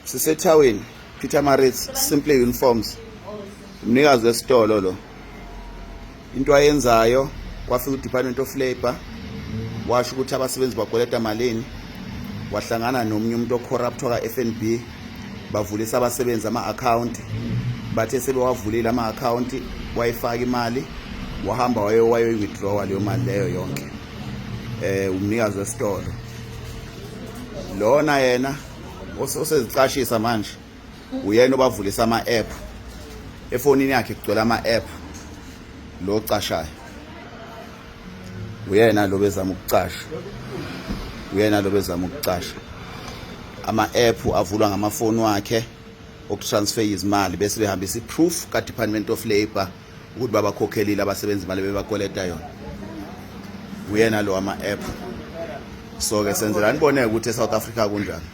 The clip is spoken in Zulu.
Sisethawini Pietermaritz Simply Uniforms. Umnikazi wesitolo lo. Into ayenzayo kwafika uDepartment of Labor washo ukuthi abasebenzi bakweleta malini wahlangana nomunye umuntu ocorrupt waka FNB bavulisa abasebenzi ama-account bathe sebewavulile ama-account wayifaka imali wahamba wayoyi-withdrawa leyo mali leyo yonke umnikazi wesitolo lona yena osezicashisa manje uyena obavulisa ama-app efonini yakhe kugcwele ama-app lo ocashayo uyena lo bezama ukucasha uyena lo bezama ukucasha ama-app avulwa ngamafoni wakhe okutransfer izimali bese behambisa i-proof ka-Department of Labour ukuthi babakhokhelile abasebenzi imali bebakweleta yona uyena lo ama-app. So ke senzela nibone ukuthi eSouth Africa kunjani.